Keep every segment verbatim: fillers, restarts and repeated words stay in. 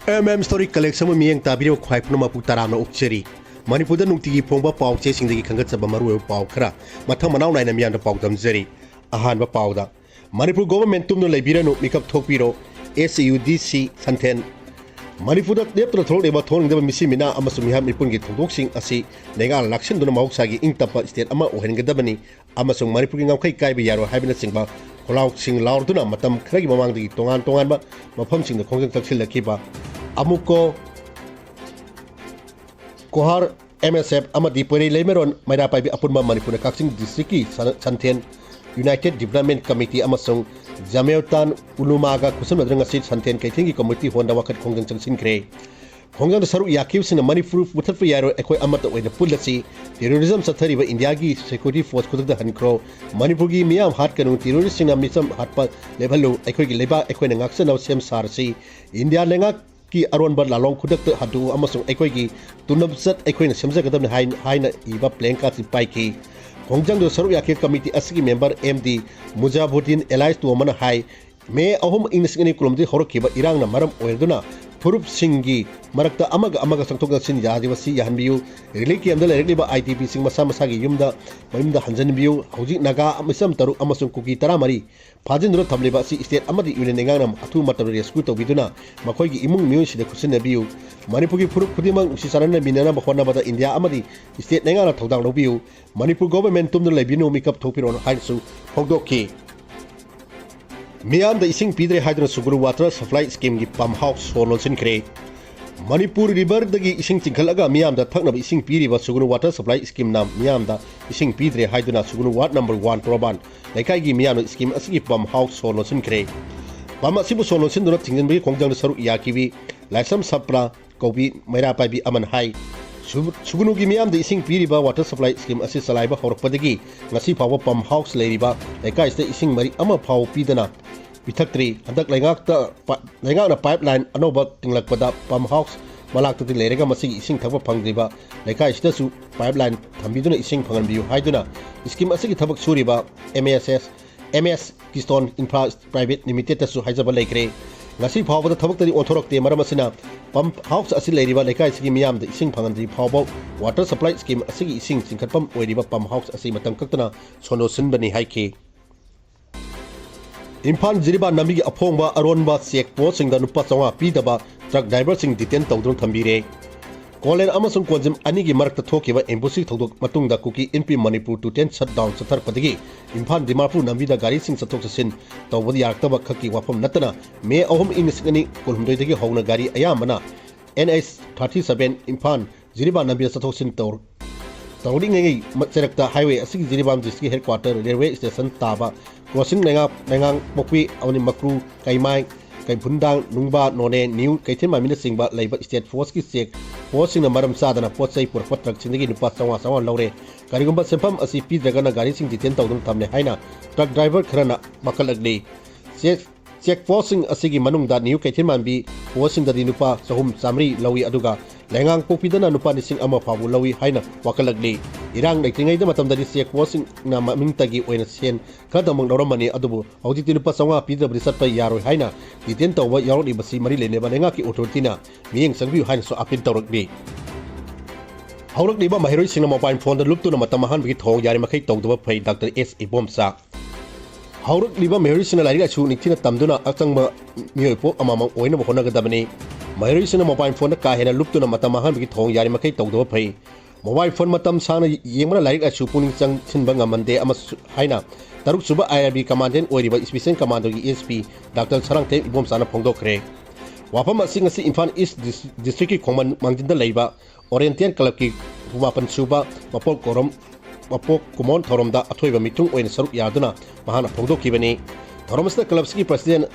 M M Story Collection ꯑꯃ ꯃꯤꯠꯌꯦꯡ ꯇꯥꯕꯤꯔꯤꯕ ꯈ꯭ꯋꯥꯏ ꯄꯨꯝꯅꯃꯛꯄꯨ ꯇꯔꯥꯝꯅ ꯑꯣꯛꯆꯔꯤ꯫ ꯃꯅꯤꯄꯨꯔꯗ ꯅꯨꯡꯇꯤꯒꯤ ꯐꯣꯡꯕ ꯄꯥꯎ ꯆꯦꯁꯤꯡꯗꯒꯤ ꯈꯟꯒꯠꯆꯕ ꯃꯔꯨꯑꯣꯏꯕ ꯄꯥꯎ ꯈꯔ ꯃꯊꯪ ꯃꯅꯥꯎ ꯅꯥꯏꯅ ꯃꯤꯌꯥꯝꯗ ꯄꯥꯎꯗꯝꯖꯔꯤ꯫ ꯑꯍꯥꯟꯕ ꯄꯥꯎꯗ, ꯃꯅꯤꯄꯨꯔ ꯒꯣꯚꯔꯟꯃꯦꯟꯠ ꯇꯨꯝꯗꯨꯅ ꯂꯩꯕꯤꯔꯅꯨ, ꯃꯤꯀꯞ ꯊꯣꯛꯄꯤꯔꯣ, S U D C ꯁꯟꯊꯦꯟ꯫ ꯃꯅꯤꯄꯨꯔꯗ ꯂꯦꯞꯇꯅ ꯊꯣꯛꯂꯛꯂꯤꯕ ꯊꯣꯛꯅꯤꯡꯗꯕ ꯃꯤꯁꯤ ꯃꯤꯅꯥ ꯑꯃꯁꯨꯡ ꯃꯤꯍꯥꯠ ꯃꯤꯄꯨꯟꯒꯤ ꯊꯧꯗꯣꯛꯁꯤꯡ ꯑꯁꯤ ꯂꯩꯉꯥꯛꯅ ꯂꯥꯛꯁꯤꯟꯗꯨꯅ ꯃꯍꯧꯁꯥꯒꯤ ꯏꯪ ꯇꯞꯄ state ꯑꯃ ꯑꯣꯏꯍꯟꯒꯗꯕꯅꯤ ꯑꯃꯁꯨꯡ ꯃꯅꯤꯄꯨꯔꯒꯤ ꯉꯝꯈꯩ ꯀꯥꯏꯕ ꯌꯥꯔꯣꯏ ꯍꯥꯏꯕꯅꯆꯤꯡꯕ ꯈꯣꯜꯂꯥꯎꯁꯤꯡ ꯂꯥꯎꯔꯗꯨꯅ ꯃꯇꯝ ꯈꯔꯒꯤ ꯃꯃꯥꯡꯗꯒꯤ ꯇꯣꯉꯥꯟ ꯇꯣꯉꯥꯟꯕ ꯃꯐꯝꯁꯤꯡꯗ ꯈꯣꯡꯖꯪ ꯆꯪꯁꯤꯜꯂꯛꯈꯤꯕ ꯑꯃꯨꯀꯣ ꯀꯣꯍꯥꯔ, M S F ꯑꯃꯗꯤ ꯄꯣꯏꯔꯩ ꯂꯩꯃꯔꯣꯟ ꯃꯩꯔꯥ ꯄꯥꯏꯕꯤ ꯑꯄꯨꯟꯕ ꯃꯅꯤꯄꯨꯔꯅ ꯀꯛꯆꯤꯡ district ꯀꯤ ꯁꯟ-, ꯁꯟꯊꯦꯟ United Development Committee ꯑꯃꯁꯨꯡ ꯖꯃꯦꯎꯇꯥꯟ ꯎꯂꯨꯃꯥꯒ ꯈꯨꯠꯁꯝꯅꯗꯨꯅ ꯉꯁꯤ ꯁꯟꯊꯦꯟ ꯀꯩꯊꯦꯜꯒꯤ community hall ꯗ ꯋꯥꯀꯠ ꯈꯣꯡꯖꯪ ꯆꯪꯁꯤꯟꯈ꯭ꯔꯦ꯫ ꯈꯣꯡꯖꯪꯗ ꯁꯔꯨꯛ ꯌꯥꯈꯤꯕꯁꯤꯡꯅ ꯃꯅꯤꯄꯨꯔ ꯃꯨꯊꯠꯄ ꯌꯥꯔꯣꯏ, ꯑꯩꯈꯣꯏ ꯑꯃꯠꯇ ꯑꯣꯏꯅ ꯄꯨꯜꯂꯁꯤ, terrorism ꯆꯠꯊꯔꯤꯕ ꯏꯟꯗꯤꯌꯥꯒꯤ security force ꯈꯨꯗꯛꯇ ꯍꯟꯈ꯭ꯔꯣ, ꯃꯅꯤꯄꯨꯔꯒꯤ ꯃꯤꯌꯥꯝ ꯍꯥꯠꯀꯅꯨ, terrorist ꯁꯤꯡꯅ ꯃꯤꯆꯝ ꯍꯥꯠꯄ ꯂꯦꯞꯍꯜꯂꯨ, ꯑꯩꯈꯣꯏꯒꯤ ꯂꯩꯕꯥꯛ ꯑꯩꯈꯣꯏꯅ ꯉꯥꯛꯆꯅꯕ ꯁꯦꯝ ꯁꯥꯔꯁꯤ, ꯏꯟꯗꯤꯌꯥ ꯂꯩꯉꯥꯛ ꯀꯤ ꯑꯔꯣꯟꯕ ꯂꯥꯂꯣꯡ ꯈꯨꯗꯛꯇ ꯍꯟꯗꯣꯛꯎ ꯑꯃꯁꯨꯡ ꯑꯩꯈꯣꯏꯒꯤ ꯇꯨꯅꯕꯆꯠ ꯑꯩꯈꯣꯏꯅ ꯁꯦꯝꯖꯒꯗꯕꯅꯤ ꯍꯥꯏ-, ꯍꯥꯏꯅ ꯏꯕ playing card ꯁꯤ ꯄꯥꯏꯈꯤ꯫ ꯈꯣꯡꯖꯪꯗꯨꯗ ꯁꯔꯨꯛ ꯌꯥꯈꯤꯕ committee ꯑꯁꯤꯒꯤ member M D ꯃꯨꯖꯥꯕꯨꯗꯤꯟ ꯑꯦꯂꯥꯏꯁ ꯇꯣꯝꯕꯅ ꯍꯥꯏ, ꯃꯦ ꯑꯍꯨꯝ, ꯏꯪ ꯂꯤꯁꯤꯡ ꯑꯅꯤ ꯀꯨꯟꯍꯨꯝꯗꯣꯏ ꯍꯧꯔꯛꯈꯤꯕ ꯏꯔꯥꯡꯅ ꯃꯔꯝ ꯑꯣꯏꯔꯗꯨꯅ ꯐꯨꯔꯨꯞꯁꯤꯡꯒꯤ ꯃꯔꯛꯇ ꯑꯃꯒ ꯑꯃꯒ ꯆꯪꯊꯣꯛ ꯆꯪꯁꯤꯟ ꯌꯥꯗ꯭ꯔꯤꯕꯁꯤ ꯌꯥꯍꯟꯕꯤꯌꯨ, relief camp ꯇ ꯂꯩꯔꯛꯂꯤꯕ I D P ꯁꯤꯡ ꯃꯁꯥ ꯃꯁꯥꯒꯤ ꯌꯨꯝꯗ, ꯃꯌꯨꯝꯗ ꯍꯟꯖꯤꯟꯕꯤꯌꯨ, ꯍꯧꯖꯤꯛ ꯅꯥꯒꯥ ꯃꯤꯆꯝ ꯇꯔꯨꯛ ꯑꯃꯁꯨꯡ ꯀꯨꯀꯤ ꯇꯔꯥꯃꯔꯤ ꯐꯥꯖꯤꯟꯗꯨꯅ ꯊꯝꯂꯤꯕ ꯑꯁꯤ state ꯑꯃꯗꯤ union ꯂꯩꯉꯥꯛꯅ ꯑꯊꯨꯕ ꯃꯇꯝꯗ rescue ꯇꯧꯕꯤꯗꯨꯅ ꯃꯈꯣꯏꯒꯤ ꯏꯃꯨꯡ ꯃꯤꯑꯣꯏꯁꯤꯡꯗ ꯈꯨꯠꯁꯤꯟꯅꯕꯤꯌꯨ꯫ ꯃꯅꯤꯄꯨꯔꯒꯤ ꯐꯨꯔꯨꯞ ꯈꯨꯗꯤꯡꯃꯛ ꯅꯨꯡꯁꯤ ꯆꯥꯟꯅꯅ ꯂꯩꯃꯤꯟꯅꯅꯕ ꯍꯣꯠꯅꯕꯗ ꯏꯟꯗꯤꯌꯥ ꯑꯃꯗꯤ state ꯂꯩꯉꯥꯛꯅ ꯊꯧꯗꯥꯡ ꯂꯧꯕꯤꯌꯨ꯫ ꯃꯅꯤꯄꯨꯔ ꯒꯣꯚꯔꯟꯃꯦꯟꯠ ꯇꯨꯝꯗꯨꯅ ꯂꯩꯕꯤꯅꯨ, ꯃꯤꯀꯞ ꯊꯣꯛꯄꯤꯔꯣ ꯍꯥꯏꯅꯁꯨ ꯐꯣꯡꯗꯣꯛꯈꯤ꯫ ꯃꯤꯌꯥꯝꯗ ꯏꯁꯤꯡ ꯄꯤꯗ꯭ꯔꯦ ꯍꯥꯏꯗꯨꯅ ꯁꯨꯒꯨꯅꯨ water supply scheme ꯒꯤ pump house ꯁꯣ ꯂꯣꯟꯁꯤꯟꯈ꯭ꯔꯦ꯫ ꯃꯅꯤꯄꯨꯔ river ꯗꯒꯤ ꯏꯁꯤꯡ ꯆꯤꯡꯈꯠꯂꯒ ꯃꯤꯌꯥꯝꯗ ꯊꯛꯅꯕ ꯏꯁꯤꯡ ꯄꯤꯔꯤꯕ ꯁꯨꯒꯨꯅꯨ water supply scheme ꯅ ꯃꯤꯌꯥꯝꯗ ꯏꯁꯤꯡ ꯄꯤꯗ꯭ꯔꯦ ꯍꯥꯏꯗꯨꯅ ꯁꯨꯒꯨꯅꯨ ward number one ꯇꯣꯔꯕꯥꯟ ꯂꯩꯀꯥꯏꯒꯤ ꯃꯤꯌꯥꯝꯅ scheme ꯑꯁꯤꯒꯤ pump house ꯁꯣ ꯂꯣꯟꯁꯤꯟꯈ꯭ꯔꯦ꯫ Pump ꯑꯁꯤꯕꯨ ꯁꯣ ꯂꯣꯟꯁꯤꯟꯗꯨꯅ ꯊꯤꯡꯖꯤꯟꯕꯒꯤ ꯈꯣꯡꯖꯪꯗ ꯁꯔꯨꯛ ꯌꯥꯈꯤꯕꯤ ꯂꯥꯏꯁ꯭ꯔꯝ ꯁꯄ꯭ꯔꯥ ꯀꯧꯕꯤ ꯃꯩꯔꯥ ꯄꯥꯏꯕꯤ ꯑꯃꯅ ꯍꯥꯏ, ꯁꯨ-, ꯁꯨꯒꯨꯅꯨꯒꯤ ꯃꯤꯌꯥꯝꯗ ꯏꯁꯤꯡ ꯄꯤꯔꯤꯕ water supply scheme ꯑꯁꯤ ꯆꯂꯥꯏꯕ ꯍꯧꯔꯛꯄꯗꯒꯤ ꯉꯁꯤ ꯐꯥꯎꯕ pump house ꯂꯩꯔꯤꯕ ꯂꯩꯀꯥꯏꯁꯤꯗ ꯏꯁꯤꯡ ꯃꯔꯤꯛ ꯑꯃ ꯐꯥꯎ ꯄꯤꯗꯅ ꯄꯤꯊꯛꯇ꯭ꯔꯤ꯫ ꯍꯟꯗꯛ ꯂꯩꯉꯥꯛꯇ ꯄ-, ꯂꯩꯉꯥꯛꯅ pipeline ꯑꯅꯧꯕ ꯇꯤꯡꯂꯛꯄꯗ pump house ꯃꯅꯥꯛꯇꯗꯤ ꯂꯩꯔꯒ ꯃꯁꯤꯒꯤ ꯏꯁꯤꯡ ꯊꯛꯄ ꯐꯪꯗ꯭ꯔꯤꯕ ꯂꯩꯀꯥꯏꯁꯤꯗꯁꯨ pipeline ꯊꯝꯕꯤꯗꯨꯅ ꯏꯁꯤꯡ ꯐꯪꯍꯟꯕꯤꯌꯨ ꯍꯥꯏꯗꯨꯅ scheme ꯑꯁꯤꯒꯤ ꯊꯕꯛ ꯁꯨꯔꯤꯕ M S S, M S Keystone Infra Private Limited ꯇꯁꯨ ꯍꯥꯏꯖꯕ ꯂꯩꯈ꯭ꯔꯦ꯫ ꯉꯁꯤ ꯐꯥꯎꯕꯗ ꯊꯕꯛꯇꯗꯤ ꯑꯣꯟꯊꯣꯔꯛꯇꯦ꯫ ꯃꯔꯝ ꯑꯁꯤꯅ pump house ꯑꯁꯤ ꯂꯩꯔꯤꯕ ꯂꯩꯀꯥꯏꯁꯤꯒꯤ ꯃꯤꯌꯥꯝꯗ ꯏꯁꯤꯡ ꯐꯪꯍꯟꯗ꯭ꯔꯤ ꯐꯥꯎꯕ water supply scheme ꯑꯁꯤꯒꯤ ꯏꯁꯤꯡ ꯆꯤꯡꯈꯠꯐꯝ ꯑꯣꯏꯔꯤꯕ pump house ꯑꯁꯤ ꯃꯇꯝ ꯀꯛꯇꯅ ꯁꯣꯅꯣ ꯁꯤꯟꯕꯅꯤ ꯍꯥꯏꯈꯤ꯫ ꯏꯝꯐꯥꯜ ꯖꯤꯔꯤꯕꯥꯝ ꯂꯝꯕꯤꯒꯤ ꯑꯐꯣꯡꯕ ꯑꯔꯣꯟꯕ check postꯁꯤꯡꯗ ꯂꯨꯄꯥ ꯆꯥꯝꯃꯉꯥ ꯄꯤꯗꯕ truck driverꯁꯤꯡ detain ꯇꯧꯗꯨꯅ ꯊꯝꯕꯤꯔꯦ꯫ ꯀꯣꯂꯦꯟ ꯑꯃꯁꯨꯡ ꯀꯣꯟꯖꯤꯝ ꯑꯅꯤꯒꯤ ꯃꯔꯛꯇ ꯊꯣꯛꯈꯤꯕ ambusꯀꯤ ꯊꯧꯗꯣꯛ ꯃꯇꯨꯡꯗ ꯀꯨꯀꯤ ꯏꯟꯄꯤ Manipur two ten shutdown ꯆꯠꯊꯔꯛꯄꯗꯒꯤ Imphal Dimapur ꯂꯝꯕꯤꯗ ꯒꯥꯔꯤꯁꯤꯡ ꯆꯠꯊꯣꯛ ꯆꯠꯁꯤꯟ ꯇꯧꯕꯗ ꯌꯥꯔꯛꯇꯕ ꯈꯛꯀꯤ ꯋꯥꯐꯝ ꯅꯠꯇꯅ ꯃꯦ ꯑꯍꯨꯝ ꯏꯪ ꯂꯤꯁꯤꯡ ꯑꯅꯤ ꯀꯨꯟꯍꯨꯝꯗꯣꯏꯗꯒꯤ ꯍꯧꯅ ꯒꯥꯔꯤ ꯑꯌꯥꯝꯕꯅ NH thirty seven Imphal Jiribam ꯂꯝꯕꯤꯗ ꯆꯠꯊꯣꯛ ꯆꯠꯁꯤꯟ ꯇꯧꯔ-, ꯇꯧꯔꯤꯉꯩ ꯆꯩꯔꯛꯇ highway ꯑꯁꯤꯒꯤ Jiribam district headquarter railway station ꯇꯥꯕ crossing ꯂꯩꯉꯥꯡ-, ꯂꯩꯉꯥꯡꯄꯣꯛꯄꯤ ꯑꯃꯗꯤ ꯃꯀ꯭ꯔꯨ, ꯀꯩꯃꯥꯏ, ꯀꯩꯐꯨꯟꯗꯥꯡ, ꯅꯨꯡꯕꯥ, ꯅꯣꯅꯦ, ꯅ꯭ꯌꯨ ꯀꯩꯊꯦꯜꯃꯥꯟꯕꯤꯅꯆꯤꯡꯕ ꯂꯩꯕ state forceꯀꯤ check postꯁꯤꯡꯅ ꯃꯔꯝ ꯆꯥꯗꯅ ꯄꯣꯠ ꯆꯩ ꯄꯨꯔꯛꯄ truckꯁꯤꯡꯗꯒꯤ ꯂꯨꯄꯥ ꯆꯥꯝꯃꯉꯥ ꯆꯥꯝꯃꯉꯥ ꯂꯧꯔꯦ꯫ ꯀꯔꯤꯒꯨꯝꯕ ꯁꯦꯟꯐꯝ ꯑꯁꯤ ꯄꯤꯗ꯭ꯔꯒꯅ ꯒꯥꯔꯤꯁꯤꯡ detain ꯇꯧꯗꯨꯅ ꯊꯝꯂꯦ ꯍꯥꯏꯅ truck driver ꯈꯔꯅ ꯋꯥꯀꯠꯂꯛꯂꯤ꯫ Check, check postꯁꯤꯡ ꯑꯁꯤꯒꯤ ꯃꯅꯨꯡꯗ ꯅ꯭ꯌꯨ ꯀꯩꯊꯦꯜꯃꯥꯟꯕꯤ postꯁꯤꯡꯗꯗꯤ ꯂꯨꯄꯥ ꯆꯍꯨꯝ ꯆꯥꯝꯃꯔꯤ ꯂꯧꯏ, ꯑꯗꯨꯒ ꯂꯩꯉꯥꯡꯄꯣꯛꯄꯤꯗꯅ ꯂꯨꯄꯥ ꯂꯤꯁꯤꯡ ꯑꯃ ꯐꯥꯎꯕ ꯂꯧꯏ ꯍꯥꯏꯅ ꯋꯥꯀꯠꯂꯛꯂꯤ꯫ ꯏꯔꯥꯡ ꯂꯩꯇ꯭ꯔꯤꯉꯩꯗ ꯃꯇꯝꯗꯗꯤ check postꯁꯤꯡꯅ ꯃꯃꯤꯡꯇꯒꯤ ꯑꯣꯏꯅ ꯁꯦꯟ ꯈꯔꯗꯃꯛ ꯂꯧꯔꯝꯕꯅꯤ, ꯑꯗꯨꯕꯨ ꯍꯧꯖꯤꯛꯇꯤ ꯂꯨꯄꯥ ꯆꯥꯝꯃꯉꯥ ꯄꯤꯗ꯭ꯔꯕꯗꯤ ꯆꯠꯄ ꯌꯥꯔꯣꯏ ꯍꯥꯏꯅ detain ꯇꯧꯕ ꯌꯥꯎꯔꯛꯂꯤꯕꯁꯤ ꯃꯔꯤ ꯂꯩꯅꯕ ꯂꯩꯉꯥꯛꯀꯤ authorityꯅ ꯃꯤꯠꯌꯦꯡ ꯆꯪꯕꯤꯌꯨ ꯍꯥꯏꯅꯁꯨ appeal ꯇꯧꯔꯛꯂꯤ꯫ ꯍꯧꯔꯛꯂꯤꯕ ꯃꯍꯩꯔꯣꯏꯁꯤꯡꯅ mobile phoneꯗ ꯂꯨꯞꯇꯨꯅ ꯃꯇꯝ ꯃꯥꯡꯍꯟꯕꯒꯤ ꯊꯧꯑꯣꯡ ꯌꯥꯔꯤꯃꯈꯩ ꯇꯧꯗꯕ ꯐꯩ, ꯗꯥꯛꯇꯔ ꯑꯦꯁ ꯏꯕꯣꯝꯆꯥ꯫ ꯍꯧꯔꯛꯂꯤꯕ ꯃꯍꯩꯔꯣꯏꯁꯤꯡꯅ ꯂꯥꯏꯔꯤꯛ ꯂꯥꯏꯁꯨ ꯅꯤꯡꯊꯤꯅ ꯇꯝꯗꯨꯅ ꯑꯆꯪꯕ ꯃꯤꯑꯣꯏ ꯄꯣꯛ ꯑꯃꯃꯝ ꯑꯣꯏꯅꯕ ꯍꯣꯠꯅꯒꯗꯕꯅꯤ꯫ ꯃꯍꯩꯔꯣꯏꯁꯤꯡꯅ mobile phoneꯗ ꯀꯥ ꯍꯦꯟꯅ ꯂꯨꯞꯇꯨꯅ ꯃꯇꯝ ꯃꯥꯡꯍꯟꯕꯒꯤ ꯊꯧꯑꯣꯡ ꯌꯥꯔꯤꯃꯈꯩ ꯇꯧꯗꯕ ꯐꯩ꯫ Mobile phone ꯃꯇꯝ ꯁꯥꯡꯅ ꯌꯦꯡꯕꯅ ꯂꯥꯏꯔꯤꯛ ꯂꯥꯏꯁꯨ ꯄꯨꯛꯅꯤꯡ ꯆꯪꯁꯤꯟꯕ ꯉꯝꯍꯟꯗꯦ ꯑꯃꯁꯨ ꯍꯥꯏꯅ ꯇꯔꯨꯛꯁꯨꯕ IRB commandant ꯑꯣꯏꯔꯤꯕ special commandoꯒꯤ SP ꯗꯥꯛꯇꯔ ꯁꯔꯥꯡꯊꯦꯝ ꯏꯕꯣꯝꯆꯥꯅ ꯐꯣꯡꯗꯣꯛꯈ꯭ꯔꯦ꯫ ꯋꯥꯐꯝ ꯑꯁꯤ ꯉꯁꯤ ꯏꯝꯐꯥꯜ East Dis-, districtꯀꯤ ꯈꯣꯡꯃꯟ ꯃꯥꯡꯖꯤꯟꯗ ꯂꯩꯕ Oriental Clubꯀꯤ ꯍꯨꯝꯐꯨꯃꯥꯄꯟ ꯁꯨꯕ ꯃꯄꯣꯛ ꯀꯣꯔꯝ, ꯃꯄꯣꯛ ꯀꯨꯝꯑꯣꯟ ꯊꯧꯔꯝꯗ ꯑꯊꯣꯏꯕ ꯃꯤꯊꯨꯡ ꯑꯣꯏꯅ ꯁꯔꯨꯛ ꯌꯥꯗꯨꯅ ꯃꯍꯥꯛꯅ ꯐꯣꯡꯗꯣꯛꯈꯤꯕꯅꯤ꯫ ꯊꯧꯔꯝ ꯑꯁꯤꯗ clubꯁꯤꯒꯤ president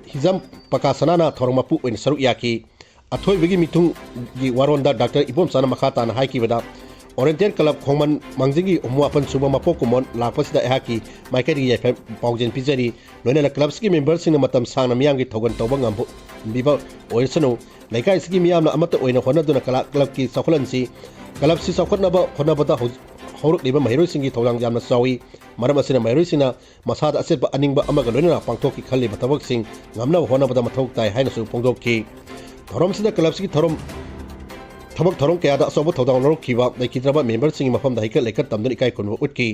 ꯍꯤꯖꯝ ꯄꯀꯥꯁꯅꯥꯅ ꯊꯧꯔꯝ ꯃꯄꯨ ꯑꯣꯏꯅ ꯁꯔꯨꯛ ꯌꯥꯈꯤ꯫ ꯑꯊꯣꯏꯕꯒꯤ ꯃꯤꯊꯨꯡꯒꯤ ꯋꯥꯔꯣꯜꯗ ꯗꯥꯛꯇꯔ ꯏꯕꯣꯝꯆꯥꯅ ꯃꯈꯥ ꯇꯥꯅ ꯍꯥꯏꯈꯤꯕꯗ, Oriental Club ꯈꯣꯡꯃꯟ ꯃꯥꯡꯖꯤꯟꯒꯤ ꯍꯨꯝꯐꯨꯃꯥꯄꯟ ꯁꯨꯕ ꯃꯄꯣꯛ ꯀꯨꯝꯑꯣꯟ ꯂꯥꯛꯄꯁꯤꯗ ꯑꯩꯍꯥꯛꯀꯤ ꯃꯥꯏꯀꯩꯗꯒꯤ ꯌꯥꯏꯐ ꯄꯥꯎꯖꯦꯜ ꯄꯤꯖꯔꯤ꯫ ꯂꯣꯏꯅꯅ clubꯁꯤꯒꯤ memberꯁꯤꯡꯅ ꯃꯇꯝ ꯁꯥꯡꯅ ꯃꯤꯌꯥꯝꯒꯤ ꯊꯧꯒꯜ ꯇꯧꯕ ꯉꯝꯕ-, ꯉꯝꯕꯤꯕ ꯑꯣꯏꯔꯁꯅꯨ꯫ ꯂꯩꯀꯥꯏꯁꯤꯒꯤ ꯃꯤꯌꯥꯝꯅ ꯑꯃꯠꯇ ꯑꯣꯏꯅ ꯍꯣꯠꯅꯗꯨꯅ ꯀꯂꯥ-, clubꯀꯤ ꯆꯥꯎꯈꯠꯍꯟꯁꯤ꯫ Clubꯁꯤ ꯆꯥꯎꯈꯠꯅꯕ ꯍꯣꯠꯅꯕꯗ ꯍꯧ-, ꯍꯧꯔꯛꯂꯤꯕ ꯃꯍꯩꯔꯣꯏꯁꯤꯡꯒꯤ ꯊꯧꯗꯥꯡ ꯌꯥꯝꯅ ꯆꯥꯎꯏ꯫ ꯃꯔꯝ ꯑꯁꯤꯅ ꯃꯍꯩꯔꯣꯏꯁꯤꯡꯅ ꯃꯁꯥꯗ ꯑꯆꯦꯠꯄ ꯑꯅꯤꯡꯕ ꯑꯃꯒ ꯂꯣꯏꯅꯅ ꯄꯥꯡꯊꯣꯛꯀꯦ ꯈꯜꯂꯤꯕ ꯊꯕꯛꯁꯤꯡ ꯉꯝꯅꯕ ꯍꯣꯠꯅꯕꯗ ꯃꯊꯧ ꯇꯥꯏ ꯍꯥꯏꯅꯁꯨ ꯐꯣꯡꯗꯣꯛꯈꯤ꯫ ꯊꯧꯔꯝꯁꯤꯗ ꯀ꯭ꯂꯕꯁꯤꯒꯤ ꯊꯧꯔꯝ ꯊꯕꯛ ꯊꯧꯔꯝ ꯀꯌꯥꯗ ꯑꯆꯧꯕ ꯊꯧꯗꯥꯡ ꯂꯧꯔꯛꯈꯤꯕ ꯂꯩꯈꯤꯗ꯭ꯔꯕ ꯃꯦꯝꯕꯔꯁꯤꯡꯒꯤ ꯃꯐꯝꯗ ꯍꯩꯀꯠ ꯂꯩꯀꯠ ꯇꯝꯗꯨꯅ ꯏꯀꯥꯏ ꯈꯨꯝꯅꯕ ꯎꯠꯈꯤ꯫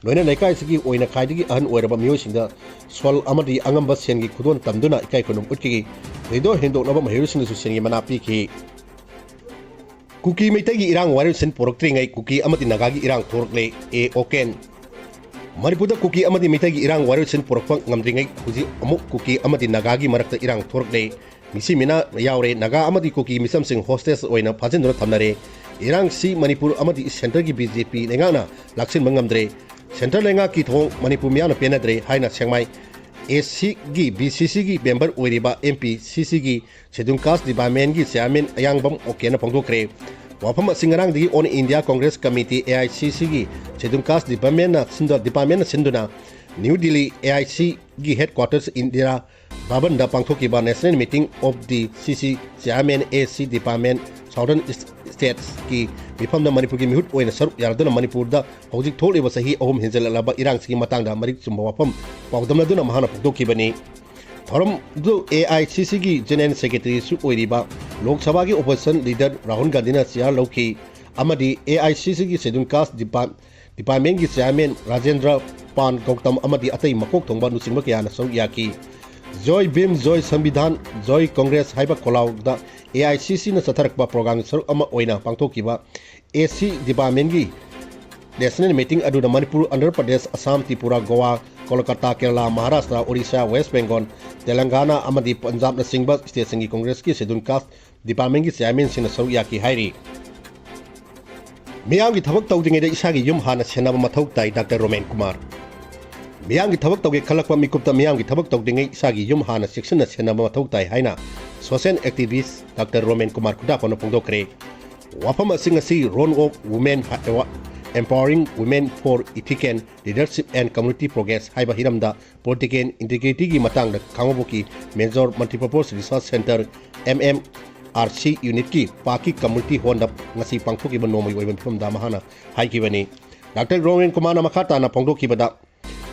ꯂꯣꯏꯅ ꯂꯩꯀꯥꯏꯁꯤꯒꯤ ꯑꯣꯏꯅ ꯈ꯭ꯋꯥꯏꯗꯒꯤ ꯑꯍꯟ ꯑꯣꯏꯔꯕ ꯃꯤꯑꯣꯏꯁꯤꯡꯗ ꯁꯣꯜ ꯑꯃꯗꯤ ꯑꯉꯝꯕ ꯁꯦꯟꯒꯤ ꯈꯨꯗꯣꯜ ꯇꯝꯗꯨꯅ ꯏꯀꯥꯏ ꯈꯨꯝꯅꯕ ꯎꯠꯈꯤ꯫ ꯊꯣꯏꯗꯣꯛ ꯍꯦꯟꯗꯣꯛꯅꯕ ꯃꯍꯩꯔꯣꯏꯁꯤꯡꯗꯁꯨ ꯁꯦꯟꯒꯤ ꯃꯅꯥ ꯄꯤꯈꯤ꯫ ꯀꯨꯀꯤ ꯃꯩꯇꯩꯒꯤ ꯏꯔꯥꯡ ꯋꯥꯔꯦꯡꯁꯤꯟ ꯄꯨꯔꯛꯇ꯭ꯔꯤꯉꯩ ꯀꯨꯀꯤ ꯑꯃꯗꯤ ꯅꯥꯒꯥꯒꯤ ꯏꯔꯥꯡ ꯊꯣꯔꯛꯂꯦ, ꯑꯦ ꯑꯣꯀꯦꯟ꯫ ꯃꯅꯤꯄꯨꯔꯗ ꯀꯨꯀꯤ ꯑꯃꯗꯤ ꯃꯩꯇꯩꯒꯤ ꯏꯔꯥꯡ ꯋꯥꯔꯦꯡꯁꯤꯟ ꯄꯨꯔꯛꯄ ꯉꯝꯗ꯭ꯔꯤꯉꯩ ꯍꯧꯖꯤꯛ ꯑꯃꯨꯛ ꯀꯨꯀꯤ ꯑꯃꯗꯤ ꯅꯥꯒꯥꯒꯤ ꯃꯔꯛꯇ ꯏꯔꯥꯡ ꯊꯣꯔꯛꯂꯦ꯫ ꯃꯤꯁꯤ ꯃꯤꯅꯥ ꯌꯥꯎꯔꯦ꯫ ꯅꯥꯒꯥ ꯑꯃꯗꯤ ꯀꯨꯀꯤ ꯃꯤꯆꯝꯁꯤꯡ ꯍꯣꯁꯇꯦꯖ ꯑꯣꯏꯅ ꯐꯥꯖꯤꯟꯗꯨꯅ ꯊꯝꯅꯔꯦ꯫ ꯏꯔꯥꯡꯁꯤ ꯃꯅꯤꯄꯨꯔ ꯑꯃꯗꯤ ꯁꯦꯟꯇꯔꯒꯤ ꯕꯤ ꯖꯦ ꯄꯤ ꯂꯩꯉꯥꯛꯅ ꯂꯥꯛꯁꯤꯟꯕ ꯉꯝꯗ꯭ꯔꯦ꯫ ꯁꯦꯟꯇꯔ ꯂꯩꯉꯥꯛꯀꯤ ꯊꯧꯑꯣꯡ ꯃꯅꯤꯄꯨꯔ ꯃꯤꯌꯥꯝꯅ ꯄꯦꯟꯅꯗ꯭ꯔꯦ ꯍꯥꯏꯅ ꯁꯦꯡꯃꯥꯏ ꯑꯦ ꯁꯤꯒꯤ ꯕꯤ ꯁꯤ ꯁꯤꯒꯤ ꯃꯦꯝꯕꯔ ꯑꯣꯏꯔꯤꯕ ꯑꯦꯝ ꯄꯤ ꯁꯤ ꯁꯤꯒꯤ ꯁꯦꯗꯨꯜ ꯀꯥꯁ ꯗꯤꯄꯥꯔꯠꯃꯦꯟꯒꯤ ꯆꯤꯌꯥꯔꯃꯦꯟ ꯑꯌꯥꯡꯕꯝ ꯑꯣꯀꯦꯅ ꯐꯣꯡꯗꯣꯛꯈ꯭ꯔꯦ꯫ ꯋꯥꯐꯝ ꯑꯁꯤ ꯉꯔꯥꯡꯗꯒꯤ all India Congress committee, A I C ꯁꯤꯒꯤ ꯁꯦꯗꯨꯜ ꯀꯥꯁ ꯗꯤꯄꯥꯔꯠꯃꯦꯟꯅ ꯁꯤꯟꯗ-, ꯗꯤꯄꯥꯔꯠꯃꯦꯟꯅ ꯁꯤꯟꯗꯨꯅ ꯅ꯭ꯌꯨ ꯗꯤꯜꯂꯤ ꯑꯦ ꯑꯥꯏ ꯁꯤꯒꯤ ꯍꯦꯗꯀ꯭ꯋꯥꯇꯔꯁ ꯏꯟꯗꯤꯔꯥ ꯚꯕꯟꯗ ꯄꯥꯡꯊꯣꯛꯈꯤꯕ ꯅꯦꯁꯅꯦꯜ ꯃꯤꯇꯤꯡ ꯑꯣꯐ ꯗꯤ ꯁꯤ ꯁꯤ ꯆꯤꯌꯥꯔꯃꯦꯟ ꯑꯦ ꯁꯤ ꯗꯤꯄꯥꯔꯠꯃꯦꯟ ꯁꯥꯎꯗꯔꯟ ꯁ꯭ꯇꯦꯠꯁꯀꯤ ꯃꯤꯐꯝꯗ ꯃꯅꯤꯄꯨꯔꯒꯤ ꯃꯤꯍꯨꯠ ꯑꯣꯏꯅ ꯁꯔꯨꯛ ꯌꯥꯔꯗꯨꯅ ꯃꯅꯤꯄꯨꯔꯗ ꯍꯧꯖꯤꯛ ꯊꯣꯛꯂꯤꯕ ꯆꯍꯤ ꯑꯍꯨꯝ ꯍꯦꯟꯖꯜꯂꯛꯂꯕ ꯏꯔꯥꯡꯁꯤꯒꯤ ꯃꯇꯥꯡꯗ ꯃꯔꯤꯛ ꯆꯨꯝꯕ ꯋꯥꯐꯝ ꯄꯥꯎꯗꯝꯅꯗꯨꯅ ꯃꯍꯥꯛꯅ ꯐꯣꯡꯗꯣꯛꯈꯤꯕꯅꯤ꯫ ꯊꯧꯔꯝꯗꯨ ꯑꯦ ꯑꯥꯏ ꯁꯤ ꯁꯤꯒꯤ ꯖꯦꯅꯔꯦꯜ ꯁꯦꯀ꯭ꯔꯦꯇꯔꯤꯁꯨ ꯑꯣꯏꯔꯤꯕ ꯂꯣꯛ ꯁꯚꯥꯒꯤ ꯑꯣꯄꯣꯖꯤꯁꯟ ꯂꯤꯗꯔ ꯔꯥꯍꯨꯜ ꯒꯥꯟꯙꯤꯅ ꯆꯤꯌꯥꯔ ꯂꯧꯈꯤ ꯑꯃꯗꯤ ꯑꯦ ꯑꯥꯏ ꯁꯤ ꯁꯤꯒꯤ ꯁꯦꯗꯨꯜ ꯀꯥꯁ ꯗꯤꯄꯥꯔꯠ-, ꯗꯤꯄꯥꯔꯠꯃꯦꯟꯒꯤ ꯆꯤꯌꯥꯔꯃꯦꯟ ꯔꯥꯖꯦꯟꯗ꯭ꯔ ꯄꯥꯟ ꯒꯧꯇꯝ ꯑꯃꯗꯤ ꯑꯇꯩ ꯃꯀꯣꯛ ꯊꯣꯡꯕ ꯂꯨꯆꯤꯡꯕ ꯀꯌꯥꯅ ꯁꯔꯨꯛ ꯌꯥꯈꯤ꯫ ꯖꯣꯏ ꯚꯤꯝ, ꯖꯣꯏ ꯁꯪꯕꯤꯙꯥꯟ, ꯖꯣꯏ ꯀꯣꯡꯒ꯭ꯔꯦꯁ ꯍꯥꯏꯕ ꯈꯣꯜꯂꯥꯎꯗ ꯑꯦ ꯑꯥꯏ ꯁꯤ ꯁꯤꯅ ꯆꯠꯊꯔꯛꯄ ꯄ꯭ꯔꯣꯒ꯭ꯔꯥꯝꯒꯤ ꯁꯔꯨꯛ ꯑꯃ ꯑꯣꯏꯅ ꯄꯥꯡꯊꯣꯛꯈꯤꯕ ꯑꯦ ꯁꯤ ꯗꯤꯄꯥꯔꯠꯃꯦꯟꯒꯤ ꯅꯦꯁꯅꯦꯜ ꯃꯤꯇꯤꯡ ꯑꯗꯨꯗ ꯃꯅꯤꯄꯨꯔ, ꯑꯟꯙ꯭ꯔ ꯄ꯭ꯔꯗꯦꯁ, ꯑꯁꯥꯝ, ꯇ꯭ꯔꯤꯄꯨꯔꯥ, ꯒꯣꯋꯥ, ꯀꯣꯜꯀꯇꯥ, ꯀꯦꯔꯂꯥ, ꯃꯍꯥꯔꯥꯁꯇ꯭ꯔ, ꯑꯣꯔꯤꯁꯥ, ꯋꯦꯁ ꯕꯦꯡꯒꯣꯜ, ꯇꯦꯂꯪꯒꯥꯅꯥ ꯑꯃꯗꯤ ꯄꯟꯖꯥꯕꯅꯆꯤꯡꯕ ꯁ꯭ꯇꯦꯠꯁꯤꯡꯒꯤ ꯀꯣꯡꯒ꯭ꯔꯦꯁꯀꯤ ꯁꯦꯗꯨꯜ ꯀꯥꯁ ꯗꯤꯄꯥꯔꯠꯃꯦꯟꯒꯤ ꯆꯤꯌꯥꯔꯃꯦꯟꯁꯤꯡꯅ ꯁꯔꯨꯛ ꯌꯥꯈꯤ ꯍꯥꯏꯔꯤ꯫ ꯃꯤꯌꯥꯝꯒꯤ ꯊꯕꯛ ꯇꯧꯗ꯭ꯔꯤꯉꯩꯗ ꯏꯁꯥꯒꯤ ꯌꯨꯝ ꯍꯥꯟꯅ ꯁꯦꯟꯅꯕ ꯃꯊꯧ ꯇꯥꯏ, ꯗꯥꯛꯇꯔ ꯔꯣꯃꯦꯟ ꯀꯨꯃꯥꯔ꯫ ꯃꯤꯌꯥꯝꯒꯤ ꯊꯕꯛ ꯇꯧꯒꯦ ꯈꯜꯂꯛꯄ ꯃꯤꯀꯨꯞꯇ ꯃꯤꯌꯥꯝꯒꯤ ꯊꯕꯛ ꯇꯧꯗ꯭ꯔꯤꯉꯩ ꯏꯁꯥꯒꯤ ꯌꯨꯝ ꯍꯥꯟꯅ ꯆꯦꯛꯁꯤꯟꯅ ꯁꯦꯟꯅꯕ ꯃꯊꯧ ꯇꯥꯏ ꯍꯥꯏꯅ ꯁꯣꯁꯤꯌꯦꯜ ꯑꯦꯛꯇꯤꯚꯤꯁ꯭ꯠ ꯗꯥꯛꯇꯔ ꯔꯣꯃꯦꯟ ꯀꯨꯃꯥꯔ ꯈꯨꯟꯗ꯭ꯔꯥꯛꯄꯝꯅ ꯐꯣꯡꯗꯣꯛꯈ꯭ꯔꯦ꯫ ꯋꯥꯐꯝ ꯑꯁꯤꯡ ꯑꯁꯤ Role of Women, Empowering Women for Ethical Leadership and Community Progress ꯍꯥꯏꯕ ꯍꯤꯔꯝꯗ ꯄꯣꯂꯤꯇꯤꯀꯦꯜ ꯏꯟꯇꯤꯒ꯭ꯔꯤꯇꯤꯒꯤ ꯃꯇꯥꯡꯗ ꯈꯥꯡꯉꯕꯣꯛꯀꯤ major multipurpose research centre, M M R C ꯌꯨꯅꯤꯠꯀꯤ ꯄꯥꯔꯛꯀꯤ ꯀꯝꯃ꯭ꯌꯨꯅꯤꯇꯤ ꯍꯣꯜꯗ ꯉꯁꯤ ꯄꯥꯡꯊꯣꯛꯈꯤꯕ ꯅꯣꯡꯃꯒꯤ ꯑꯣꯏꯕ ꯃꯤꯐꯝꯗ ꯃꯍꯥꯛꯅ ꯍꯥꯏꯈꯤꯕꯅꯤ꯫ ꯗꯥꯛꯇꯔ ꯔꯣꯃꯦꯟ ꯀꯨꯃꯥꯔꯅ ꯃꯈꯥ ꯇꯥꯅ ꯐꯣꯡꯗꯣꯛꯈꯤꯕꯗ,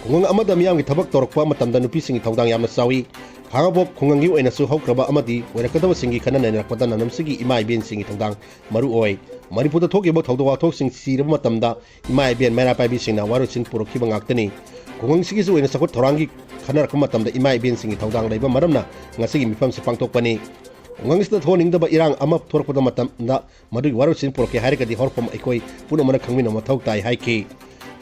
ꯈꯨꯡꯒꯪ ꯑꯃꯗ ꯃꯤꯌꯥꯝꯒꯤ ꯊꯕꯛ ꯇꯧꯔꯛꯄ ꯃꯇꯝꯗ ꯅꯨꯄꯤꯁꯤꯡꯒꯤ ꯊꯧꯗꯥꯡ ꯌꯥꯝꯅ ꯆꯥꯎꯏ꯫ ꯈꯥꯉꯕꯣꯛ ꯈꯨꯡꯒꯪꯒꯤ ꯑꯣꯏꯅꯁꯨ ꯍꯧꯈ꯭ꯔꯕ ꯑꯃꯗꯤ ꯑꯣꯏꯔꯛꯀꯗꯕꯁꯤꯡꯒꯤ ꯈꯟꯅ ꯅꯩꯅꯔꯛꯄꯗ ꯅꯝꯅꯝꯁꯤꯒꯤ ꯏꯃꯥ ꯏꯕꯦꯟꯁꯤꯡꯒꯤ ꯊꯧꯗꯥꯡ ꯃꯔꯨ ꯑꯣꯏ꯫ ꯃꯅꯤꯄꯨꯔꯗ ꯊꯣꯛꯈꯤꯕ ꯊꯧꯗꯣꯛ ꯋꯥꯊꯣꯛꯁꯤꯡ ꯆꯤꯔꯕ ꯃꯇꯝꯗ ꯏꯃꯥ ꯏꯕꯦꯟ ꯃꯩꯔꯥ ꯄꯥꯏꯕꯤꯁꯤꯡꯅ ꯋꯥꯔꯣꯏꯁꯤꯟ ꯄꯨꯔꯛꯈꯤꯕ ꯉꯥꯛꯇꯅꯤ꯫ ꯈꯨꯡꯒꯪꯁꯤꯒꯤꯁꯨ ꯑꯣꯏꯅ ꯆꯥꯎꯈꯠ ꯊꯧꯔꯥꯡꯒꯤ ꯈꯟꯅꯔꯛꯄ ꯃꯇꯝꯗ ꯏꯃꯥ ꯏꯕꯦꯟꯁꯤꯡꯒꯤ ꯊꯧꯗꯥꯡ ꯂꯩꯕ ꯃꯔꯝꯅ ꯉꯁꯤꯒꯤ ꯃꯤꯐꯝꯁꯤ ꯄꯥꯡꯊꯣꯛꯄꯅꯤ꯫ ꯈꯨꯡꯒꯪꯁꯤꯗ ꯊꯣꯛꯍꯟꯅꯤꯡꯗꯕ ꯏꯔꯥꯡ ꯑꯃ ꯊꯣꯛꯂꯛꯄꯗ ꯃꯇꯝꯗ ꯃꯗꯨꯒꯤ ꯋꯥꯔꯣꯏꯁꯤꯟ ꯄꯨꯔꯛꯀꯦ ꯍꯥꯏꯔꯒꯗꯤ ꯍꯧꯔꯛꯐꯝ ꯑꯩꯈꯣꯏ ꯄꯨꯝꯅꯃꯛꯅ ꯈꯪꯃꯤꯟꯅꯕ ꯃꯊꯧ ꯇꯥꯏ ꯍꯥꯏꯈꯤ꯫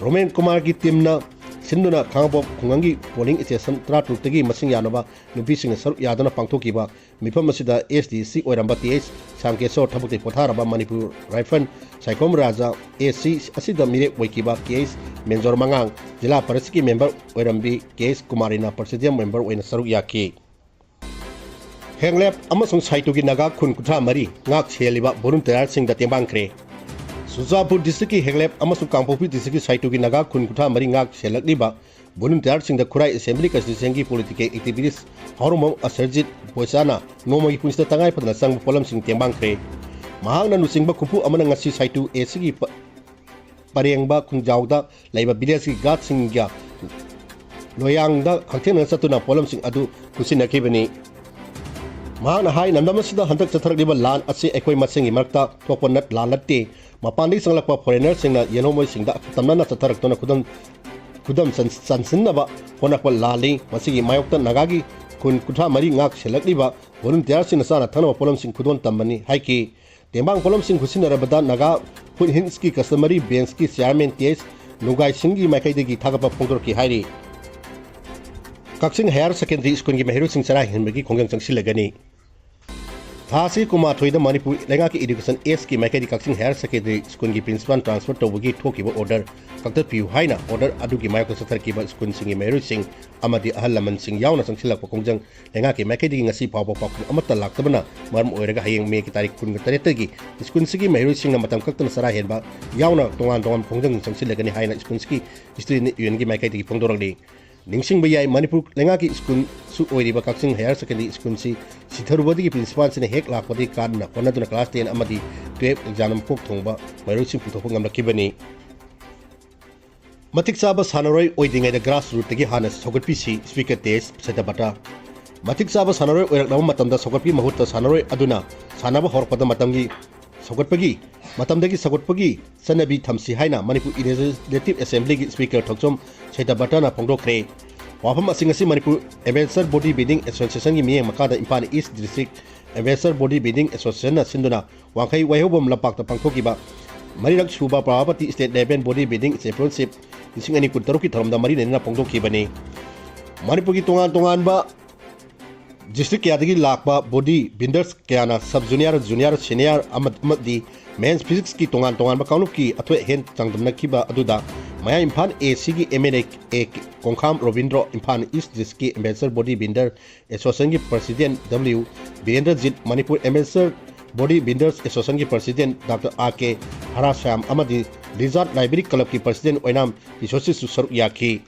ꯔꯣꯃꯦꯟ ꯀꯨꯃꯥꯔꯒꯤ ꯇꯤꯝꯅ ꯁꯤꯟꯗꯨꯅ ꯈꯥꯉꯕꯣꯛ ꯈꯨꯡꯒꯪꯒꯤ ꯄꯣꯂꯤꯡ ꯁ꯭ꯇꯦꯁꯟ ꯇꯔꯥꯇꯔꯨꯛꯇꯒꯤ ꯃꯁꯤꯡ ꯌꯥꯝꯂꯕ ꯅꯨꯄꯤꯁꯤꯡꯅ ꯁꯔꯨꯛ ꯌꯥꯗꯨꯅ ꯄꯥꯡꯊꯣꯛꯈꯤꯕ ꯃꯤꯐꯝ ꯑꯁꯤꯗ ꯑꯦꯁ ꯗꯤ ꯁꯤ ꯑꯣꯏꯔꯝꯕ ꯇꯤ ꯑꯩꯆ ꯁ꯭ꯌꯥꯝꯀꯦꯁꯣꯔ, ꯊꯕꯛꯇꯒꯤ ꯄꯣꯊꯥꯔꯕ ꯃꯅꯤꯄꯨꯔ ꯔꯥꯏꯐꯜ ꯁꯥꯏꯈꯣꯝ ꯔꯥꯖꯥ, ꯑꯦ ꯁꯤ ꯑꯁꯤꯗ ꯃꯤꯔꯦꯞ ꯑꯣꯏꯈꯤꯕ ꯀꯦ ꯑꯩꯆ ꯃꯦꯟꯖꯣꯔ ꯃꯉꯥꯡ, ꯖꯤꯂꯥ ꯄꯔꯤꯁꯠꯀꯤ ꯃꯦꯝꯕꯔ ꯑꯣꯏꯔꯝꯕꯤ ꯀꯦ ꯑꯩꯆ ꯀꯨꯃꯥꯔꯤꯅ ꯄ꯭ꯔꯦꯁꯤꯗꯦꯟ ꯃꯦꯝꯕꯔ ꯑꯣꯏꯅ ꯁꯔꯨꯛ ꯌꯥꯈꯤ꯫ ꯍꯦꯡꯂꯦꯞ ꯑꯃꯁꯨꯡ ꯁꯥꯏꯇꯨꯒꯤ ꯅꯥꯒꯥ ꯈꯨꯟ ꯀꯨꯟꯊ꯭ꯔꯥ ꯃꯔꯤ ꯉꯥꯛ ꯁꯦꯜꯂꯤꯕ ꯚꯣꯂꯨꯟꯇꯤꯌꯥꯔꯁꯤꯡꯗ ꯇꯦꯡꯕꯥꯡꯈ꯭ꯔꯦ꯫ ꯆꯨꯔꯆꯥꯟꯄꯨꯔ ꯗꯤꯁꯇ꯭ꯔꯤꯛꯀꯤ ꯍꯦꯡꯂꯦꯞ ꯑꯃꯁꯨꯡ ꯀꯥꯡꯄꯣꯛꯄꯤ ꯗꯤꯁꯇ꯭ꯔꯤꯛꯀꯤ ꯁꯥꯏꯇꯨꯒꯤ ꯅꯥꯒꯥ ꯈꯨꯟ ꯀꯨꯟꯊ꯭ꯔꯥ ꯃꯔꯤ ꯉꯥꯛ ꯁꯦꯜꯂꯛꯂꯤꯕ ꯚꯣꯂꯨꯟꯇꯤꯌꯥꯔꯁꯤꯡꯗ ꯈꯨꯔꯥꯏ ꯑꯦꯁꯦꯝꯕ꯭ꯂꯤ ꯀꯟꯁꯇꯤꯇ꯭ꯌꯨꯁꯟꯒꯤ ꯄꯣꯂꯤꯇꯤꯀꯦꯜ ꯑꯦꯛꯇꯤꯚꯤꯁ꯭ꯠ ꯍꯥꯎꯔꯝꯕꯝ ꯑꯁꯔꯖꯤꯠ ꯕꯣꯏꯆꯥꯅ ꯅꯣꯡꯃꯒꯤ ꯄꯨꯟꯁꯤꯗ ꯇꯉꯥꯏ ꯐꯗꯅ ꯆꯪꯕ ꯄꯣꯠꯂꯝꯁꯤꯡ ꯇꯦꯡꯕꯥꯡꯈ꯭ꯔꯦ꯫ ꯃꯍꯥꯛꯅ ꯂꯨꯆꯤꯡꯕ ꯈꯨꯄꯨ ꯑꯃꯅ ꯉꯁꯤ ꯁꯥꯏꯇꯨ ꯑꯦ ꯁꯤꯒꯤ ꯄ-, ꯄꯔꯦꯡꯕ ꯈꯨꯟꯖꯥꯎꯗ ꯂꯩꯕ ꯚꯤꯂꯦꯖꯀꯤ ꯒꯥꯔꯗꯁꯤꯡꯒ ꯂꯣꯌꯥꯡꯗ ꯍꯛꯊꯦꯡꯅꯅ ꯆꯠꯇꯨꯅ ꯄꯣꯠꯂꯝꯁꯤꯡ ꯑꯗꯨ ꯈꯨꯠꯁꯤꯟꯅꯈꯤꯕꯅꯤ꯫ ꯃꯍꯥꯛꯅ ꯍꯥꯏ, ꯂꯝꯗꯝ ꯑꯁꯤꯗ ꯍꯟꯗꯛ ꯆꯠꯊꯔꯛꯂꯤꯕ ꯂꯥꯟ ꯑꯁꯤ ꯑꯩꯈꯣꯏ ꯃꯁꯦꯟꯒꯤ ꯃꯔꯛꯇ ꯊꯣꯛꯄ ꯅꯠ-, ꯂꯥꯟ ꯅꯠꯇꯦ꯫ ꯃꯄꯥꯟꯗꯒꯤ ꯆꯪꯂꯛꯄ ꯐꯣꯔꯦꯅꯔꯁꯤꯡꯅ ꯌꯦꯜꯍꯧꯃꯣꯏꯁꯤꯡꯗ ꯇꯝꯅꯅ ꯆꯠꯊꯔꯛꯇꯨꯅ ꯈꯨꯗꯝ, ꯈꯨꯗꯝ ꯆꯟ-, ꯆꯟꯁꯤꯟꯅꯕ ꯍꯣꯠꯅꯔꯛꯄ ꯂꯥꯟꯅꯤ꯫ ꯃꯁꯤꯒꯤ ꯃꯥꯌꯣꯛꯇ ꯅꯥꯒꯥꯒꯤ ꯈꯨꯟ ꯀꯨꯟꯊ꯭ꯔꯥ ꯃꯔꯤ ꯉꯥꯛ ꯁꯦꯜꯂꯛꯂꯤꯕ ꯚꯣꯂꯨꯟꯇꯤꯌꯥꯔꯁꯤꯡꯅ ꯆꯥꯅ ꯊꯛꯅꯕ ꯄꯣꯠꯂꯝꯁꯤꯡ ꯈꯨꯗꯣꯜ ꯇꯝꯕꯅꯤ ꯍꯥꯏꯈꯤ꯫ ꯇꯦꯡꯕꯥꯡ ꯄꯣꯠꯂꯝꯁꯤꯡ ꯈꯨꯠꯁꯤꯟꯅꯔꯕꯗ ꯅꯥꯒꯥ ꯐꯨꯗ ꯍꯤꯜꯁꯀꯤ ꯀꯁꯇꯃꯔꯤ ꯕꯦꯟꯁꯀꯤ ꯆꯤꯌꯥꯔꯃꯦꯟ ꯇꯤ ꯑꯩꯆ ꯅꯨꯡꯒꯥꯏ ꯁꯤꯡꯒꯤ ꯃꯥꯏꯀꯩꯗꯒꯤ ꯊꯥꯒꯠꯄ ꯐꯣꯡꯗꯣꯔꯛꯈꯤ ꯍꯥꯏꯔꯤ꯫ ꯀꯛꯆꯤꯡ ꯍꯥꯌꯔ ꯁꯦꯀꯦꯟꯗꯔꯤ ꯁ꯭ꯀꯨꯜꯒꯤ ꯃꯍꯩꯔꯣꯏꯁꯤꯡ ꯆꯔꯥ ꯍꯦꯟꯕꯒꯤ ꯈꯣꯡꯖꯪ ꯆꯪꯁꯤꯜꯂꯒꯅꯤ꯫ ꯊꯥ ꯑꯁꯤ ꯀꯨꯟꯃꯥꯊꯣꯏꯗ ꯃꯅꯤꯄꯨꯔ ꯂꯩꯉꯥꯛꯀꯤ ꯏꯗꯨꯀꯦꯁꯟ ꯑꯦꯁꯀꯤ ꯃꯥꯏꯀꯩꯗꯒꯤ ꯀꯛꯆꯤꯡ ꯍꯥꯌꯔ ꯁꯦꯀꯦꯟꯗꯔꯤ ꯁ꯭ꯀꯨꯜꯒꯤ ꯄ꯭ꯔꯤꯟꯁꯤꯄꯥꯜ ꯇ꯭ꯔꯥꯟꯁꯐꯔ ꯇꯧꯕꯒꯤ ꯊꯣꯛꯈꯤꯕ ꯑꯣꯔꯗꯔ ꯀꯛꯊꯠꯄꯤꯌꯨ ꯍꯥꯏꯅ ꯑꯣꯔꯗꯔ ꯑꯗꯨꯒꯤ ꯃꯥꯌꯣꯛꯇ ꯆꯠꯊꯔꯛꯈꯤꯕ ꯁ꯭ꯀꯨꯜꯁꯤꯡꯒꯤ ꯃꯍꯩꯔꯣꯏꯁꯤꯡ ꯑꯃꯗꯤ ꯑꯍꯜ ꯂꯃꯟꯁꯤꯡ ꯌꯥꯎꯅ ꯆꯪꯁꯤꯜꯂꯛꯄ ꯈꯣꯡꯖꯪ ꯂꯩꯉꯥꯛꯀꯤ ꯃꯥꯏꯀꯩꯗꯒꯤ ꯉꯁꯤ ꯐꯥꯎꯕ ꯄꯥꯎꯈꯨꯝ ꯑꯃꯠꯇ ꯂꯥꯛꯇꯕꯅ ꯃꯔꯝ ꯑꯣꯏꯔꯒ ꯍꯌꯦꯡ ꯃꯦꯒꯤ ꯇꯥꯔꯤꯛ ꯀꯨꯟꯒ ꯇꯔꯦꯠꯇꯒꯤ ꯁ꯭ꯀꯨꯜꯁꯤꯒꯤ ꯃꯍꯩꯔꯣꯏꯁꯤꯡꯅ ꯃꯇꯝ ꯀꯛꯇꯅ ꯆꯔꯥ ꯍꯦꯟꯕ ꯌꯥꯎꯅ ꯇꯣꯉꯥꯟ ꯇꯣꯉꯥꯟꯕ ꯈꯣꯡꯖꯪꯁꯤꯡ ꯆꯪꯁꯤꯜꯂꯒꯅꯤ ꯍꯥꯏꯅ ꯁ꯭ꯀꯨꯜꯁꯤꯒꯤ ꯁ꯭ꯇꯨꯗꯦꯟꯠ ꯌꯨꯅꯤꯌꯟꯒꯤ ꯃꯥꯏꯀꯩꯗꯒꯤ ꯐꯣꯡꯗꯣꯔꯛꯂꯤ꯫ ꯅꯤꯡꯁꯤꯡꯕ ꯌꯥꯏ, ꯃꯅꯤꯄꯨꯔ ꯂꯩꯉꯥꯛꯀꯤ ꯁ꯭ꯀꯨꯜꯁꯨ ꯑꯣꯏꯔꯤꯕ ꯀꯛꯆꯤꯡ ꯍꯥꯌꯔ ꯁꯦꯀꯦꯟꯗꯔꯤ ꯁ꯭ꯀꯨꯜꯁꯤ ꯁꯤꯊꯔꯨꯕꯗꯒꯤ ꯄ꯭ꯔꯤꯟꯁꯤꯄꯥꯜꯁꯤꯅ ꯍꯦꯛ ꯂꯥꯛꯄꯗꯒꯤ ꯀꯥꯟꯅ ꯍꯣꯠꯅꯗꯨꯅ ꯀ꯭ꯂꯥꯁ ꯇꯦꯟ ꯑꯃꯗꯤ ꯇꯨꯌꯦꯜꯞ ꯑꯦꯛꯖꯥꯝ ꯃꯀꯣꯛ ꯊꯣꯡꯕ ꯃꯍꯩꯔꯣꯏꯁꯤꯡ ꯄꯨꯊꯣꯛꯄ ꯉꯝꯂꯛꯈꯤꯕꯅꯤ꯫ ꯃꯇꯤꯛ ꯆꯥꯕ ꯁꯥꯟꯅꯔꯣꯏ ꯑꯣꯏꯗ꯭ꯔꯤꯉꯩꯗ grassrootsꯇꯒꯤ ꯍꯥꯟꯅ ꯁꯧꯒꯠꯄꯤꯁꯤ꯫ Speaker ꯇꯦꯖ ꯁꯇ꯭ꯌꯕ꯭ꯔꯇ꯫ ꯃꯇꯤꯛ ꯆꯥꯕ ꯁꯥꯟꯅꯔꯣꯏ ꯑꯣꯏꯔꯛꯂꯕ ꯃꯇꯝꯗ ꯁꯧꯒꯠꯄꯤ ꯃꯍꯨꯠꯇ ꯁꯥꯟꯅꯔꯣꯏ ꯑꯗꯨꯅ ꯁꯥꯟꯅꯕ ꯍꯧꯔꯛꯄꯗ ꯃꯇꯝꯒꯤ ꯁꯧꯒꯠꯄꯒꯤ, ꯃꯇꯝꯗꯒꯤ ꯁꯧꯒꯠꯄꯒꯤ ꯆꯠꯅꯕꯤ ꯊꯝꯁꯤ ꯍꯥꯏꯅ ꯃꯅꯤꯄꯨꯔ Legislative Assemblyꯒꯤ Speaker ꯊꯣꯛꯆꯣꯝ ꯁꯇ꯭ꯌꯕ꯭ꯔꯇꯅ ꯐꯣꯡꯗꯣꯛꯈ꯭ꯔꯦ꯫ ꯋꯥꯐꯝ ꯑꯁꯤꯡ ꯑꯁꯤ ꯃꯅꯤꯄꯨꯔ Amateur Body Building Associationꯒꯤ ꯃꯤꯠꯌꯦꯡ ꯃꯈꯥꯗ Imphal East District Amateur Body Building Associationꯅ ꯁꯤꯟꯗꯨꯅ ꯋꯥꯡꯈꯩ ꯋꯥꯏꯍꯧꯕꯝ ꯂꯝꯄꯥꯛꯇ ꯄꯥꯡꯊꯣꯛꯈꯤꯕ ꯃꯔꯤꯔꯛ ꯁꯨꯕ Prabhapati State Level Body Building Championship ꯂꯤꯁꯤꯡ ꯑꯅꯤ ꯀꯨꯟꯇꯔꯨꯛꯀꯤ ꯊꯧꯔꯝꯗ ꯃꯔꯤ ꯂꯩꯅꯅ ꯐꯣꯡꯗꯣꯛꯈꯤꯕꯅꯤ꯫ ꯃꯅꯤꯄꯨꯔꯒꯤ ꯇꯣꯉꯥꯟ ꯇꯣꯉꯥꯟꯕ district ꯀꯌꯥꯗꯒꯤ ꯂꯥꯛꯄ body builders ꯀꯌꯥꯅ sub junior, junior, senior ꯑꯃ-, ꯑꯃꯗꯤ men's physicsꯀꯤ ꯇꯣꯉꯥꯟ ꯇꯣꯉꯥꯟꯕ ꯀꯥꯡꯂꯨꯞꯀꯤ ꯑꯊꯣꯏ ꯑꯍꯦꯟ ꯆꯥꯡꯗꯝꯅꯈꯤꯕ ꯑꯗꯨꯗ ꯃꯌꯥ Imphal Aꯒꯤ MLA ꯀꯣꯡꯈꯥꯝ Robindro, Imphal East Districtꯀꯤ Amateur Body Builder Associationꯒꯤ President W ꯕꯤꯔꯦꯟꯗ꯭ꯔꯖꯤꯠ, Manipur Amateur Body Builders Associationꯒꯤ President Doctor R K ꯍꯔꯥꯁ꯭ꯌꯥꯝ ꯑꯃꯗꯤ Lizard Library Clubꯀꯤ President ꯑꯣꯏꯅꯥꯝ ꯕꯤꯁ꯭ꯋꯖꯤꯠꯁꯨ ꯁꯔꯨꯛ ꯌꯥꯈꯤ꯫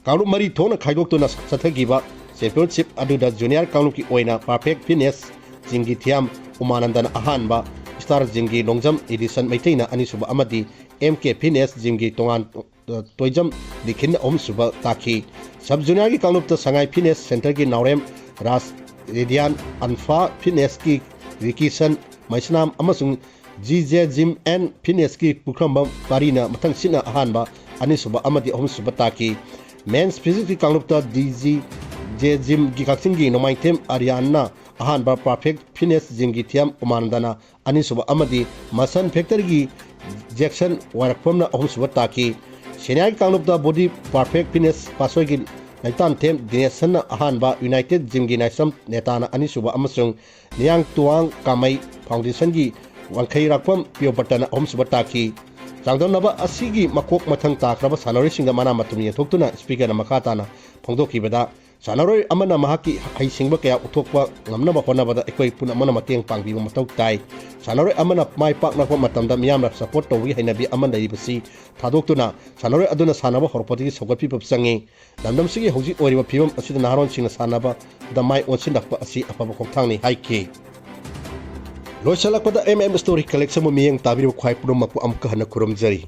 ꯀꯥꯡꯂꯨꯞ ꯃꯔꯤ ꯊꯣꯛꯅ ꯈꯥꯏꯗꯣꯛꯇꯨꯅ ꯆꯠꯊꯈꯤꯕ championship ꯑꯗꯨꯗ junior ꯀꯥꯡꯂꯨꯞꯀꯤ ꯑꯣꯏꯅ Perfect Fitness ꯖꯤꯝꯒꯤ ꯊꯤꯌꯥꯝ ꯎꯃꯥꯅꯟꯗꯅ ꯑꯍꯥꯟꯕ, Star ꯖꯤꯝꯒꯤ ꯂꯣꯡꯖꯝ ꯏꯗꯤꯁꯟ ꯃꯩꯇꯩꯅ ꯑꯅꯤꯁꯨꯕ ꯑꯃꯗꯤ M K Fitness ꯖꯤꯝꯒꯤ ꯇꯣꯉꯥꯟ ꯇꯣꯏꯖꯝ ꯂꯤꯈꯤꯟ ꯑꯍꯨꯝꯁꯨꯕ ꯇꯥꯈꯤ꯫ Sub juniorꯒꯤ ꯀꯥꯡꯂꯨꯞꯇ ꯁꯉꯥꯏ Fitness Centreꯒꯤ ꯅꯥꯎꯔꯦꯝ ꯔꯥꯖ ꯔꯦꯗꯤꯌꯥꯟ, Alpha Fitnessꯀꯤ ꯔꯤꯀꯤꯁꯟ ꯃꯩꯁꯅꯥꯝ ꯑꯃꯁꯨꯡ G J Gym and Fitnessꯀꯤ ꯄꯨꯈ꯭ꯔꯝꯕꯝ ꯄꯥꯔꯤꯅ ꯃꯊꯪ ꯁꯤꯠꯅ ꯑꯍꯥꯟꯕ, ꯑꯅꯤꯁꯨꯕ ꯑꯃꯗꯤ ꯑꯍꯨꯝꯁꯨꯕ ꯇꯥꯈꯤ꯫ Men's Physicsꯀꯤ ꯀꯥꯡꯂꯨꯞꯇ D G J Gymꯒꯤ ꯀꯛꯆꯤꯡꯒꯤ ꯅꯣꯡꯃꯥꯏꯊꯦꯝ ꯑꯔꯤꯌꯥꯟꯅ ꯑꯍꯥꯟꯕ, Perfect Fitness ꯖꯤꯝꯒꯤ ꯊꯤꯌꯥꯝ ꯎꯃꯥꯅꯟꯗꯅ ꯑꯅꯤꯁꯨꯕ ꯑꯃꯗꯤ Muscle Factoryꯒꯤ ꯖꯦꯛꯁꯟ ꯋꯥꯏꯔꯛꯐꯝꯅ ꯑꯍꯨꯝꯁꯨꯕ ꯇꯥꯈꯤ꯫ Seniorꯒꯤ ꯀꯥꯡꯂꯨꯞꯇ Body Perfect Fitness ꯄꯥꯠꯁꯣꯏꯒꯤ ꯂꯩꯇꯥꯟꯊꯦꯝ ꯗꯤꯅꯦꯁꯟꯅ ꯑꯍꯥꯟꯕ, United Gymꯒꯤ ꯅꯥꯏꯁ꯭ꯔꯝ ꯅꯦꯇꯥꯅ ꯑꯅꯤꯁꯨꯕ ꯑꯃꯁꯨꯡ ꯅꯤꯌꯥꯡ ꯇꯨꯋꯥꯡ ꯀꯥꯃꯩ Foundationꯒꯤ ꯋꯥꯡꯈꯩꯔꯥꯛꯄꯝ ꯄꯤꯌꯣꯄꯇꯅ ꯑꯍꯨꯝꯁꯨꯕ ꯇꯥꯈꯤ꯫ ꯆꯥꯡꯗꯝꯅꯕ ꯑꯁꯤꯒꯤ ꯃꯀꯣꯛ ꯃꯊꯪ ꯇꯥꯈ꯭ꯔꯕ ꯁꯥꯟꯅꯔꯣꯏꯁꯤꯡꯗ ꯃꯅꯥ ꯃꯊꯨꯝ ꯌꯦꯟꯊꯣꯛꯇꯨꯅ Speakerꯅ ꯃꯈꯥ ꯇꯥꯅ ꯐꯣꯡꯗꯣꯛꯈꯤꯕꯗ, ꯁꯥꯟꯅꯔꯣꯏ ꯑꯃꯅ ꯃꯍꯥꯛꯀꯤ ꯍꯩꯁꯤꯡꯕ ꯀꯌꯥ ꯎꯠꯊꯣꯛꯄ ꯉꯝꯅꯕ ꯍꯣꯠꯅꯕꯗ ꯑꯩꯈꯣꯏ ꯄꯨꯝꯅꯃꯛꯅ ꯃꯇꯦꯡ ꯄꯥꯡꯕꯤꯕ ꯃꯊꯧ ꯇꯥꯏ꯫ ꯁꯥꯟꯅꯔꯣꯏ ꯑꯃꯅ ꯃꯥꯏ ꯄꯥꯛꯂꯛꯄ ꯃꯇꯝꯗ ꯃꯤꯌꯥꯝꯅ support ꯇꯧꯕꯒꯤ ꯍꯩꯅꯕꯤ ꯑꯃ ꯂꯩꯔꯤꯕꯁꯤ ꯊꯥꯗꯣꯛꯇꯨꯅ ꯁꯥꯟꯅꯔꯣꯏ ꯑꯗꯨꯅ ꯁꯥꯟꯅꯕ ꯍꯧꯔꯛꯄꯗꯒꯤ ꯁꯧꯒꯠꯄꯤꯕ ꯆꯪꯏ꯫ ꯂꯝꯗꯝꯁꯤꯒꯤ ꯍꯧꯖꯤꯛ ꯑꯣꯏꯔꯤꯕ ꯐꯤꯕꯝ ꯑꯁꯤꯗ ꯅꯍꯥꯔꯣꯟꯁꯤꯡꯅ ꯁꯥꯟꯅꯕꯗ ꯃꯥꯏ ꯑꯣꯟꯁꯤꯜꯂꯛꯄ ꯑꯁꯤ ꯑꯐꯕ ꯈꯣꯡꯊꯥꯡꯅꯤ ꯍꯥꯏꯈꯤ꯫ ꯂꯣꯏꯁꯤꯜꯂꯛꯄꯗ M M Story Collectionꯕꯨ ꯃꯤꯠꯌꯦꯡ ꯇꯥꯕꯤꯔꯤꯕ ꯈ꯭ꯋꯥꯏ ꯄꯨꯝꯅꯃꯛꯄꯨ ꯑꯃꯨꯛꯀ ꯍꯟꯅ ꯈꯨꯔꯨꯝꯖꯔꯤ꯫